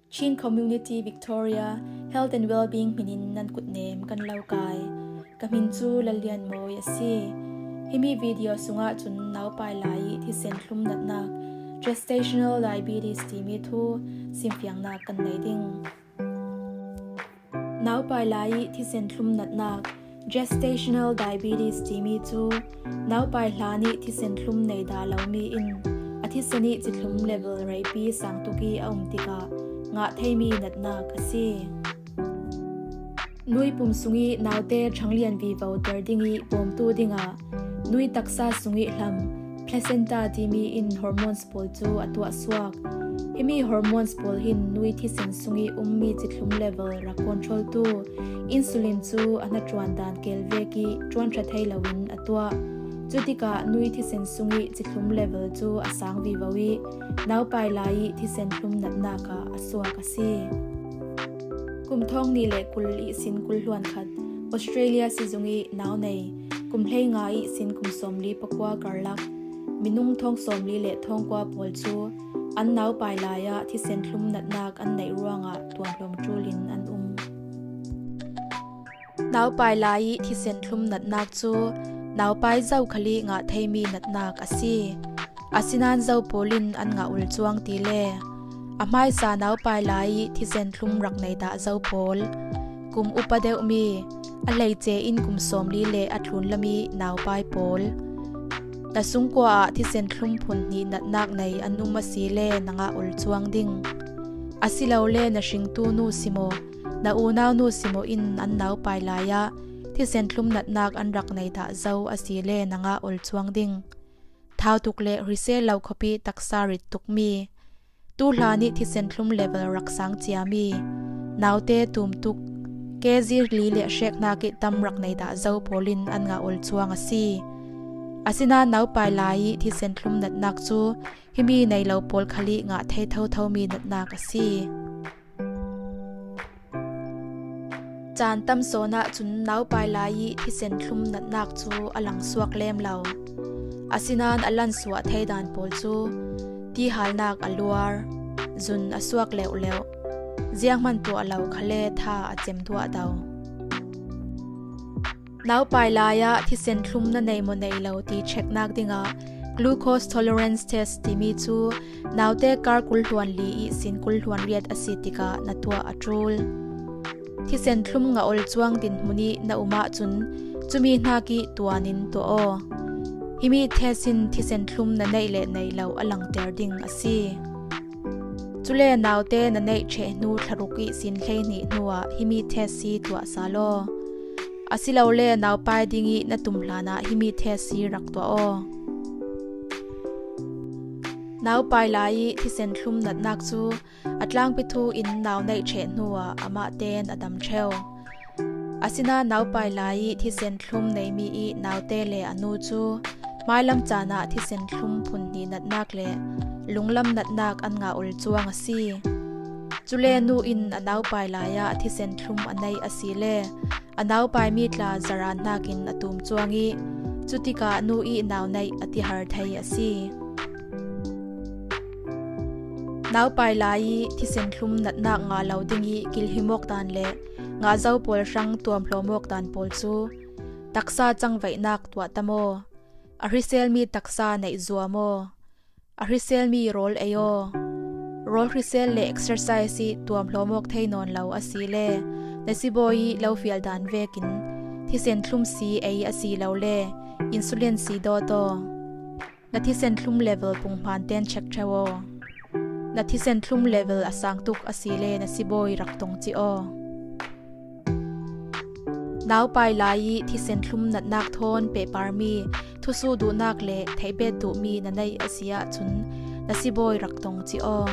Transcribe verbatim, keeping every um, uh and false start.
Chin Community Victoria Health and Wellbeing hminin nan kutnem kan lo kai. Ka hmin chu Lallian Mawi a si. Himi video sungah cun naupai lai i thisen thlum natnak, gestational diabetes, timi thu simfiangnak kan nei ding. Naupai lai i thisen thlum natnak, gestational diabetes, timi cu naupai hlan i thisen thlum nei dah lomi in a thisen i cithlum level reipi sang tuk i a um tikah ngah theimi natnak a si. Nui pum sung i naute ṭhanglian vivo ter ding i bawmtu dingah nui taksa sung i hlam, placenta, timi in hormones pawl cu a tuah suak. Himi hormones pawl hin nui thisen sung i ummi cithlum level rak control tu insulin cu a hnaṭuan dan kel vek i ṭuanṭha thei loin a tuah. Cutikah nui thisen sung i cithlum level cu a sang vivo i naupai lai i thisen thlum natnak ah a suak a si. Kum thawng hnih le kul ihsin kul hluan khat Australia sizung i nau nei, kum hleinga ihsin kum sawmli pakua karlak minung thawng sawmli le thawng kua pawl cu an naupai lai ah thisen thlum natnak an neih ruangah tuamhlawm ṭul in an um. Naupai lai i thisen thlum natnak cu naupai zokhal i ngah theimi natnak a si. Asinain zo pawl in an ngah ul cuang ti le a hmaisa naupai lai i thisen thlum rak nei dah zo pawl, kum upa deuhmi, a hleice in kum sawmli le a thlun lami naupai pawl, na sungkua ah thisen thlum phun hnih natnak nei an um a si le na ngah ul cuang ding. Asilole na hringtu nu si maw, na unau nu si maw in an naupai lai ah thisen thlum natnak an rak nei dah zo a si le na ngah ul cuang ding. Thau tuk le hrisel lo khuapi taksa rit tukmi, tu hlan i thisen thlum level rak sang ciami, naute tum tuk, kg li le hreknak i tam rak nei dah zo pawl in an ngah ul cuang a si. Asinain naupai lai i thisen thlum natnak cu himi nei lo pawl khal i ngah thei thothomi natnak a si. Caan tam sawn ahcun naupai lai i thisen thlum natnak cu a langsuak lem lo. Asinain a lansuah thei dan pawl cu tihalnak a luar, zun a suak leuhleuh, zianghman tuah lo khale tha a cem duahdo. Naupai lai ah thisen thlum na nei maw nei lo ti checknak dingah glucose tolerance test timi cu naute kar kul hluan li ihsin kul hluan riat a si tikah na tuah a ṭul. Thisen thlum ngah ol cuang dinhmun i na um ahcun cumi hnak i tuan in tuah aw. Himi test in thisen thlum na neih le nei lo a langter ding a si. Cule naute na neih ṭheh hnu thlaruk ihsin hleihnih hnuah himi test hi tuah sal aw. Asilole naupai ding i na tum hlanah himi test hi rak tuah aw. Naupai lai i thisen thlum natnak cu a tlangpi thu in nau neih ṭheh hnuah amah tein a dam ṭheu. Asinain naupai lai i thisen thlum neimi i naute le a nu cu hmailam caan ah thisen thlum phun hnih natnak le lunglam natnak an ngah ul cuang a si. Cule nu in a naupai lai ah thisen thlum a neih a si le a naupai mi tla zara hnakin a tum cuang i cutikah nu i nau neih a tihar thei a si. Naupai lai i thisen thlum natnak ngah lo ding i kilhim awk dan le ngah zo pawl hrang tuamhlawm awk dan pawl cu taksa cangvaihnak tuah tam aw. A hriselmi taksa neih zuam aw. A hriselmi rawl ei aw. Rawl hrisel le exercise i tuamhlawm awk thei nawn lo a si le na sibawi i lo fial dan vekin thisen thlum si ei a si lo le insulin si dawt aw. Na thisen thlum level punghman ten check ṭheu aw. Na thisen thlum level a sang tuk a si le na sibawi rak tong cih aw. Naupai lai i thisen thlum natnak thawn pehparmi thusuh duhnak le theihbet duhmi na neih a si ahcun na sibawi rak tong cih aw.